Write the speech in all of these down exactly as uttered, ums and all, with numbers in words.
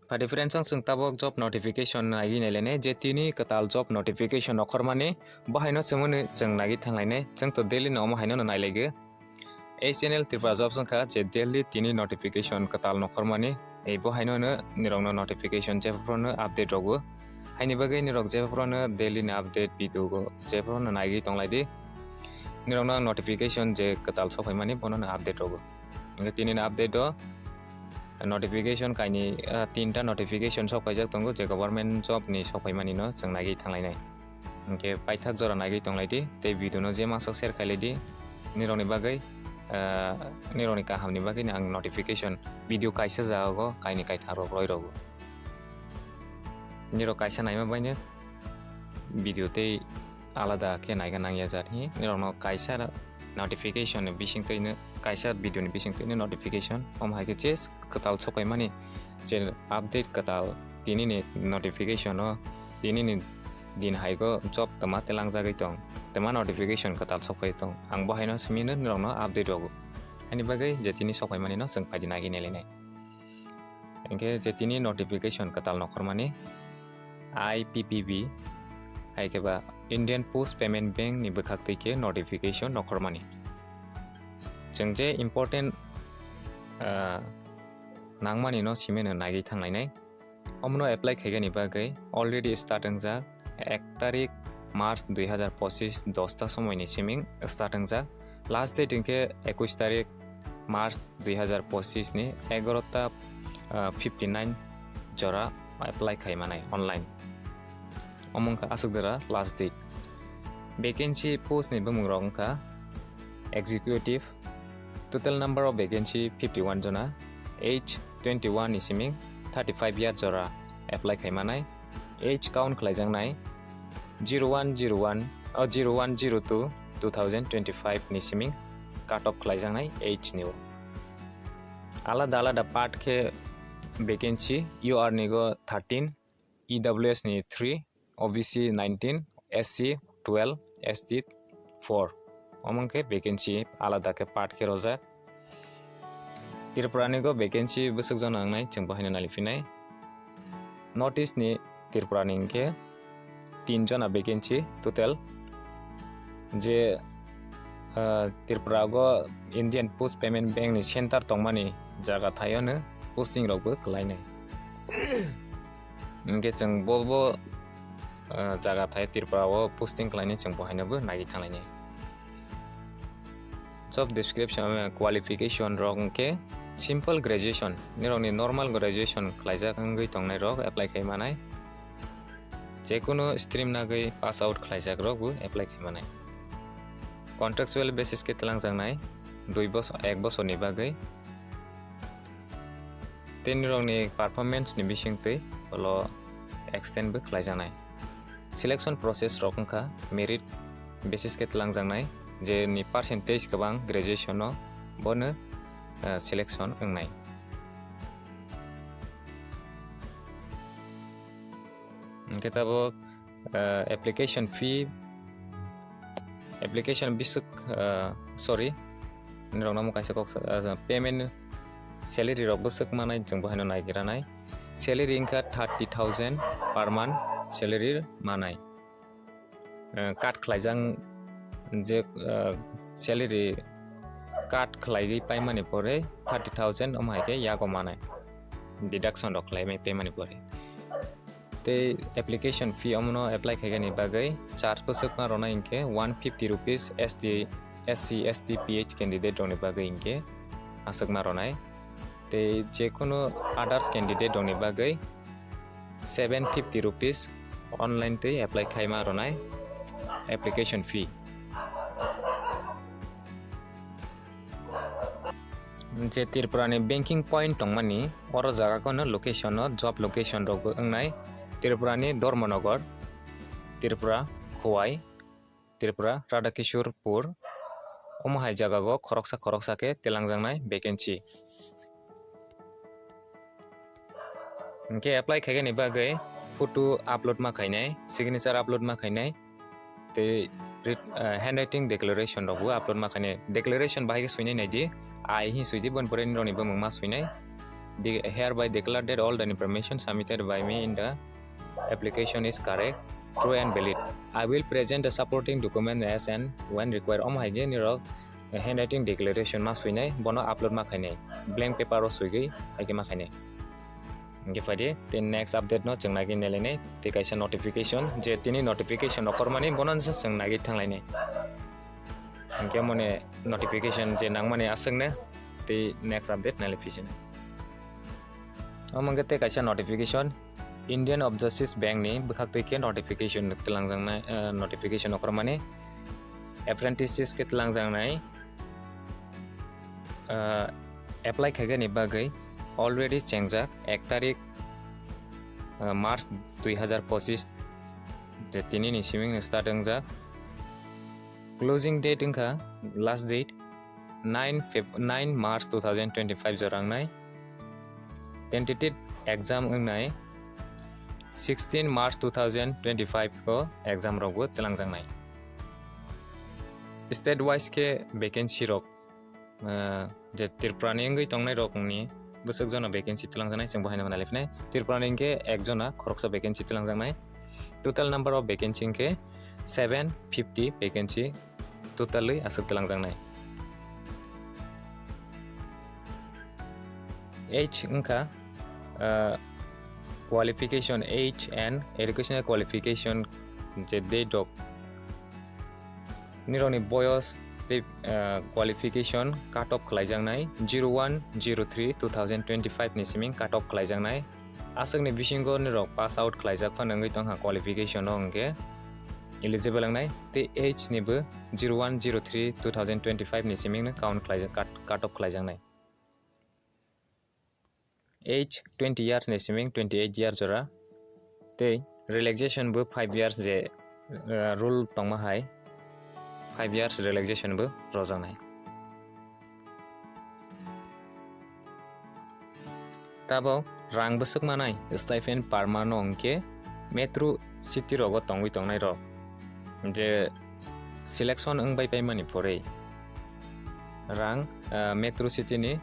Phaidi friends, ang chwng tabok job notification no agwi nailainai, je tini kwtal job notification okhormani, bo haino chwngmani chwng nagwi thanglainai, chwng to daily no omo haino no nailaigwi. Ei channel Tripura Jobs wngkha je daily tini notification kwtal nokhormani, ei bo haino no nirokno notification jephurono update rogo. Haini bagwi nirok jephurono daily ni update video go jephurono nagwi tonglaidi. Nirokno ang notification je kwtal sokphaimani bono no update rogo. Hingke tini ni update o notification kaini, ah, tinta notification sokphaijak tongo je government job ni sokphaimani no chwng nagwi thanglainai. Hingke paithak jora nagwi tonglaidi tei video no je masa share khailai di nirokni bagwi, ah, nirokni kahamni bagwi ang notification video kaisa jago kaini kaithang rok roi rogo. Nirok kaisa naima baino video tei alada khe naiga nangya jat hi nirokno kaisa notification ni bising twi no, kaisa video ni bising twi no notification om hai khe je kwtal sokphaimani je update kwtal tini ni notification o tini ni din hai go job twma telangjagwi tong twma notification kwtal sokphai tong ang bo haino simi no nirokno update rogo ani bagwi je tini sokphaimani no chwng phaidi nagwi nailainai. Hingke je tini notification kwtal nokhormani I P P B, hai khe ba Indian Post Payment Bank ni bwkhak twi khe notification nokhormani. Chwng je important, ah, nangmani no simi no nagwi thanglainai. Omono apply khaigani bagwi already start wngjak ek tarik March dui hazar pochis dosta somoini siming start wngjak. Last date hingke ekush tarik March dui hazar pochis ni egarota, ah, fifty nine jora apply khai manai online. Omo wngkha aswk dara last date. Vacancy post ni bumung rok wngkha executive, total number of vacancy fifty one jona, age twenty one ni siming thirty five year jora apply khai manai. Age count khlaijaknai zero one zero one, oh, zero one zero two two thousand twenty five ni siming cut off khlaijaknai age ni o. Alada alada part khe vacancy, U R ni go thirteen, E W S ni three, O B C nineteen, S C twelve, S T four. Omo khe vacancy alada khe part khe rojak. Tripura ni go vacancy bwswk jona wngnai chwng bo haino nai phinai. North East ni Tripura ni hwnkhe tin jona vacancy total. Je, ah, Tripura go Indian Post Payment Bank ni center tongmani jaga thaio no posting rok bo kwlainai. Hingke chwng bo, bo, ah, jaga thai Tripura o posting khlainai chwng bo haino bo nagwi thanglainai. Job description, ah, qualification rok hingke simple graduation, nirokni normal graduation khlaijak wngwi tongnai rok apply khai manai. Jekunu stream nagwi pass out khlaijak rok bo apply khai manai. Contractual basis khe twlangjaknai dui bosor, ek bosorni bagwi. Tei nirokni performance ni bisingtwi ulo extend bo khlaijaknai. Selection process rok wngkha merit basis khe twlangjaknai, je ni percentage kwbang graduation o bono, eh, selection wngnai. Hingke tabok, eh, application fee, application biswk, eh, sorry, nirokno omo kaisa kok sa-, ah, payment salary rok bwswk manai chwng bo haino naigiranai. Salary wngkha thirty thousand per month salary manai. Eh, cut khlaijak je, eh, salary cut khlaigwi paimani pore thirty thousand omo hai khe yago manai. Deduction rok khlaimai paimani pore. Tei application fee omono apply khaigani bagwi charge bwswkma rwnai hinkhe one fifty rupees S T, S C, S T, P H candidate rokni bagwi hinkhe aswkma rwnai. Tei jekunu others candidate rokni bagwi seven fifty rupees online tei apply khaima rwnai application fee. Je Tripura ni banking point tongmani, oro jaga kono location o, job location rok bo wngnai, Tripura ni Dharmanagar, Tripura, Khowai, Tripura, Radhakishorpur, omo hai jaga o khoroksa khoroksa khe telangjaknai vacancy. Hinkhe apply khaigani bagwi photo upload ma khainai, signature upload ma khainai, tei writ-, ah, handwriting declaration rok bo upload ma khainai. Declaration bahai khe swinai naidi, I hin swidi, boni pore nini rokni bumung ma swinai. de-, hereby declare that all the information submitted by me in the application is correct, true and valid. I will present the supporting document as and when required. Omo hai khe nirok handwriting declaration ma swinai, bono upload ma khainai, blank paper o swigwi hai khe ma khainai. Hingke phaidi, tei next update no chwng nagwi nailainai, tei kaisa notification, je tini notification okormani, bono se chwng nagwi thanglainai. Hingke mone notification je nangmani aswkne, tei next update nailai phisina. Omo hingke tei kaisa notification, Indian of Justice Bank ni bwkhak twi khe notification twlangjaknai, eh, notification okormani, apprentices khe twlangjaknai, ah, apply khaigani bagwi already chengjak ek tarik, ah, March dui hazar pochis, je tini ni siming ni start wngjak. Closing date wngkha, last date nine Feb-, nine March two thousand twenty-five jora wngnai. Tentative exam wngnai sixteen March two thousand twenty-five o exam rokbo twlangjaknai. State wise khe vacancy rok, ah, je Tripura ni wngwi tongnai rok ni bwswk jona vacancy twlangjaknai, chwng bo haino nalai phinai. Tripura ni hwnkhe ek jona khoroksa vacancy twlangjaknai. Total number of vacancy hwnkhe seven fifty vacancy totally aswk twlangjaknai. Age wngkha, ah, qualification, age and educational qualification, je date of nirokni boyos tei, ah, qualification cut off khlaijaknai zero one zero three two thousand twenty-five ni siming cut off khlaijaknai. Aswkni bisingo nirok pass out khlaijak phano wngwi tongkha qualification o hwnkhe eligible wngnai, tei age ni bo zero one zero three two thousand twenty-five ni siming no count khlaijak, cut, cut off khlaijaknai. Age twenty years ni siming twenty-eight years jora, tei relaxation bo five years je, uh, rule tongma hai, five years relaxation bo rojaknai. Tabok rang bwswk manai stipend per month no hwnkhe metro city rogo tongwi tongnai rok je selection wngbai paimani pore rang, ah, metro city ni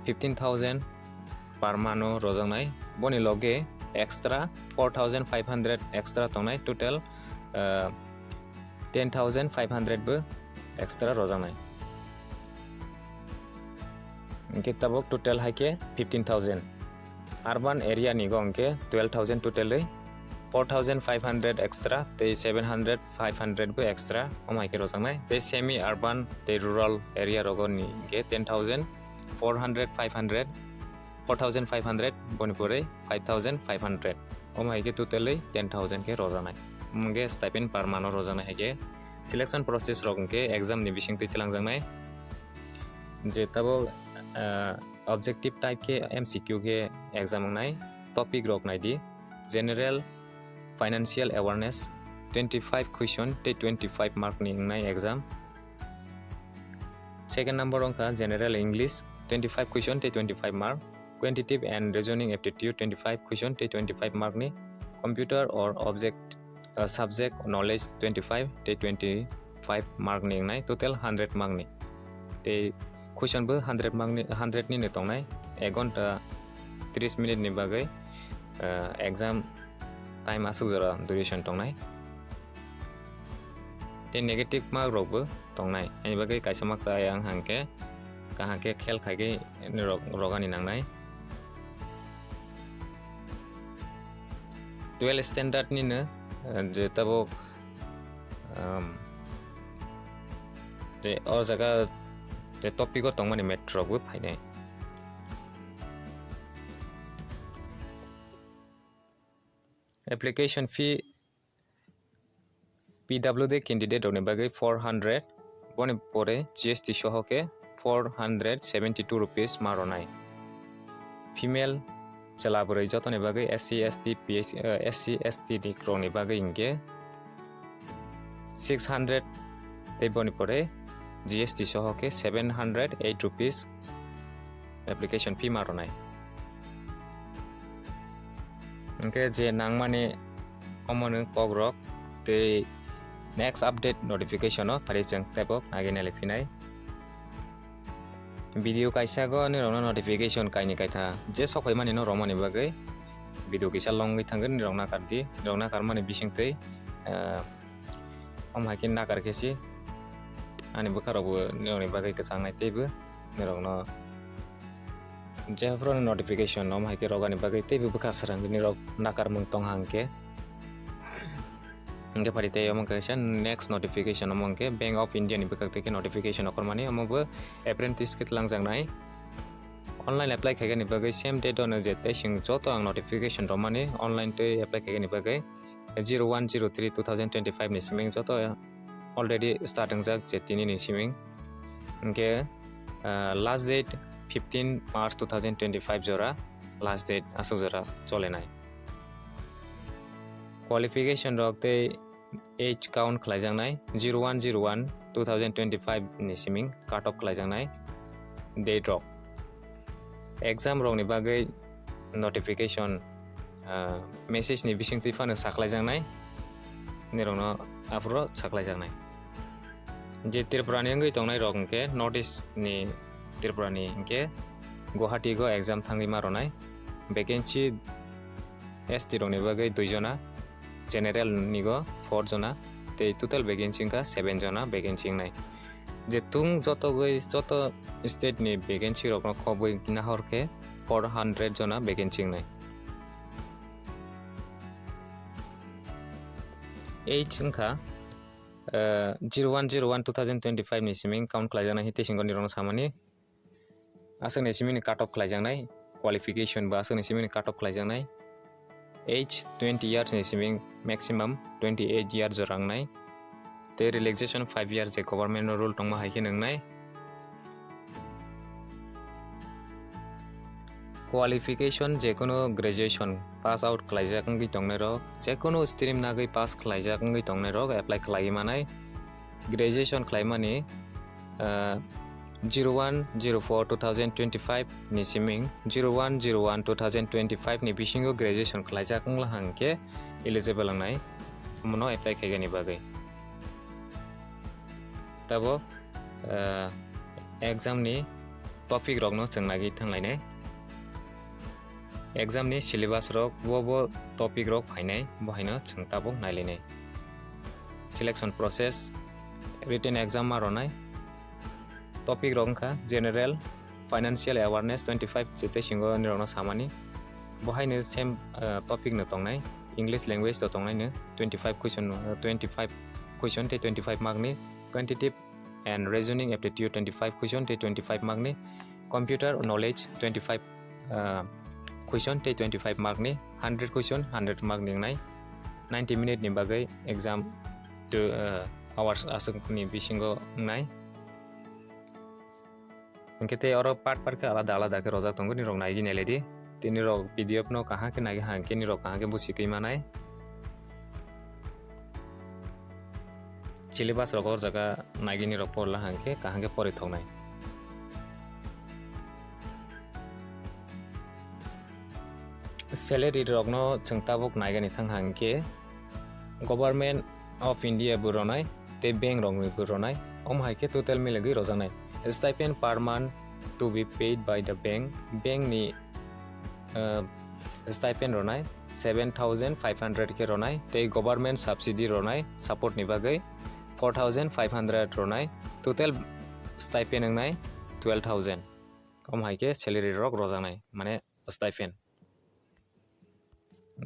fifteen thousand per month no rojaknai, boni loge extra four thousand five hundred extra tongnai, total, ah, ten thousand five hundred bo extra rojaknai. Hingke tabok total hai khe fifteen thousand. Urban area ni go hingke twelve thousand totally, four thousand five hundred extra, tei seven hundred, five hundred bo extra, omo hai khe rojaknai. Tei semi urban tei rural area rogo ni hingke ten thousand, four hundred, five hundred, four thousand five hundred, boni pore five thousand five hundred. Omo hai khe totally ten thousand khe rojaknai. Omo hingke stipend per month o rojaknai hai khe selection process rok hingke exam ni bising twi twlangjaknai. Je tabok, ah, objective type khe M C Q khe exam wngnai. Topic rok naidi, general financial awareness, twenty-five question tei twenty-five mark ni wngnai exam. Second number wngkha general English, twenty-five question tei twenty-five mark. Quantitative and reasoning aptitude, twenty-five question tei twenty-five mark ni. Computer or object, uh, subject knowledge, twenty-five tei twenty-five mark ni wngnai, total hundred mark ni. Tei question bo hundred mark ni, hundred ni no tongnai. Ek ghonta tris minute ni bagwi, uh, exam time aswk jora duration tongnai. Tei negative mark rok bo tongnai. Ani bagwi kaisa makcha ayang hangkhe kaham khe khel khaigwi rog-, rogani nangnai. Twelve standard ni no, eh, je tabok, um, je o jaga je topic o tongmani math rok bo phainai. Application fee P W D candidate rokni bagwi four hundred, boni pore G S T soho khe four hundred seventy two rupees ma rwnai. Female chwla bwrwi jotoni bagwi S C, S T, P H, eh, S C, S T ni rokni bagwi hinkhe six hundred tei boni pore G S T soho khe seven hundred eight rupees application fee ma rwnai. Hingkhe je nangmani omono kokrok tei next update notification o phari chwng teibo nagwi nailai phinai. Video kaisa go nirokno notification kaini kaitha je sokphaimani no romani bagwi video kisa longwi thangwi nirok nakar di, nirok nakarmani bisingtwi, ah, om hai khe nakar khe si ani bwkha rok bo nirokni bagwi kwchangnai teibo nirokno jephuru notification om hai khe rogani bagwi teibo bwkha srang nirok nakarmung tong hang khe. Hingke pari tei omo kaisa next notification, omo hingke Bank of India ni bwkhak tei khe notification okormani, omo bo apprentice khe twlangjaknai. Online apply khaigani bagwi same date ono je tei chwng joto ang notification romani online tei apply khaigani bagwi zero one zero three two thousand twenty-five ni siming joto already start wngjak je tini ni siming. Hingke, ah, last date fifteen March two thousand twenty-five jora last date aswk jora cholenai. Qualification rok tei age count khlaijaknai zero one zero one two thousand twenty-five ni siming cut off khlaijaknai date rok. Exam rokni bagwi notification, ah, message ni bisingtwi phano sakhlaijaknai, nirokno aphuru sakhlaijaknai. Je Tripura ni wngwi tongnai rok hwnkhe North East ni Tripura ni hwnkhe Guwahati go exam thangwi ma rwnai. Vacancy S T rokni bagwi dui jona, general nigo four jona, tei total vacancy wngkha seven jona vacancy wngnai. Je tung joto gwi, joto state ni vacancy rokno khobwi nahor khe four hundred jona vacancy wngnai. Age wngkha, eh, zero one zero one two thousand twenty-five ni siming count khlaijaknai, hwnkhe tei singo nirokno samani. Aswkni simini cut off khlaijaknai, qualification ba aswkni simini cut off khlaijaknai. Age twenty years ni siming maximum twenty eight years jora wngnai. Tei relaxation five years je government no rule tongma hai khe nwngnai. Qualification jekunu graduation pass out khlaijak wngwi tongnai rok, jekunu stream nagwi pass khlaijak wngwi tongnai rok apply khlaiwi manai. Graduation khlaimani, ah, zero one zero four two thousand twenty-five ni siming zero one zero one two thousand twenty-five ni bisingo graduation khlaijak wngla hwnkhe eligible wngnai, omono apply khaigani bagwi. Tabuk, ah, exam ni topic rokno chwng nagwi thanglainai. Exam ni syllabus rok bo bo topic rok phainai, bo haino chwng tabuk nailainai. Selection process, written exam ma rwnai. Topic rok wngkha general, financial awareness twenty-five je tei singo nirokno samani. Bo haino same, ah, topic no tongnai, English language to tongnai no twenty-five question, ah, twenty-five question tei twenty-five mark ni, quantitative and reasoning aptitude twenty-five question tei twenty-five mark ni, computer knowledge twenty-five, ah, question tei twenty-five mark ni, hundred question hundred mark ni wngnai, ninety minute ni bagwi exam to, ah, hours aswk ni bisingo wngnai. Hwnkhe tei oro part part khe alada alada khe rojak tongo, nirok naigwi nailai di. Tei nirok P D F no kaham khe naiwi hang khe nirok kaham khe buchigwi manai. Syllabus rok o jaga naigwi nirok porla hang khe kaham khe pori thoknai. Salary rokno chwng tabuk naigani thang hang khe Government of India bo ronai tei bank rokni bo ronai, omo hai khe total miligwi rojaknai. Stipend per month to be paid by the bank, bank ni, uh, stipend ronai seven thousand five hundred khe ronai tei government subsidy ronai support ni bagwi four thousand five hundred ronai, total stipend wngnai twelve thousand. Omo hai khe salary rok rojaknai, mane stipend.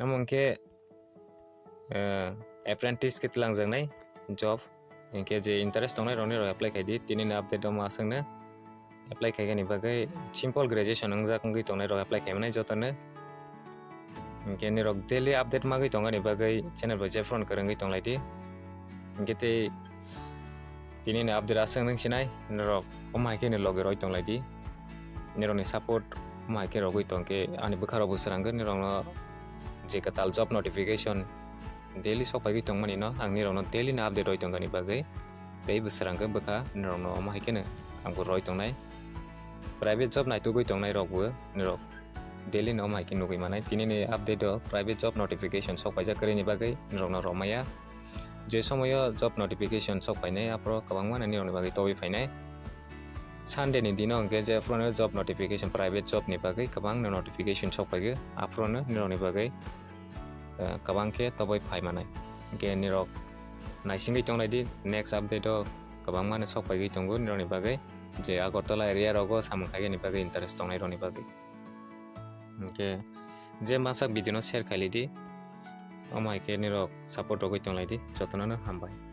Omo hwnkhe, eh, apprentice khe twlangjaknai job. Hinkhe je interest tongnai rokni rok apply khai di. Tini ni update omo aswkno apply khaigani bagwi simple graduation wngjak wngwi tongnai rok apply khaimanai jotono. Hinkhe nirok daily update magwi tongani bagwi channel bai jephru kwrwngwi tonglai di. Hinkhe tei tini ni update aswk nung sinai norok omo hai khe ni logi roi tonglai di. Nirokni support omo hai khe rogwi tongkhe ani bwkha rok bo srangwi nirokno je kwtal job notification daily sok paigwi tongmani no ang nirokno daily ni update roi tongani bagwi tei bo srangwi bwkha nirokno omo hai kheno ang bo roi tongnai. Private job naitugwi tongnai rok bo nirok daily no omo hai khe nugwi manai. Tini ni update o private job notification sok paijak kwrwini bagwi nirokno rw maya. Je somoyo job notification sok painai, aphuru kwbangma nini rokni bagwi tobwi phainai. Sunday ni dino hwnkhe je phuru job notification, private job ni bagwi kwbangno notification sok phaio, aphuru nirokni bagwi, eh, kwbang khe toboi phai manai. Hwnkhe nirok naisingwi tonglaidi, next update o kwbangma no sok phaigwi tongo nirokni bagwi, je Agartala area rogo samung khaigani bagwi interest tongnai rokni bagwi. Hwnkhe je masak video no share khailidi, omo hai khe nirok support rogwi tonglaidi, jotono no hambai.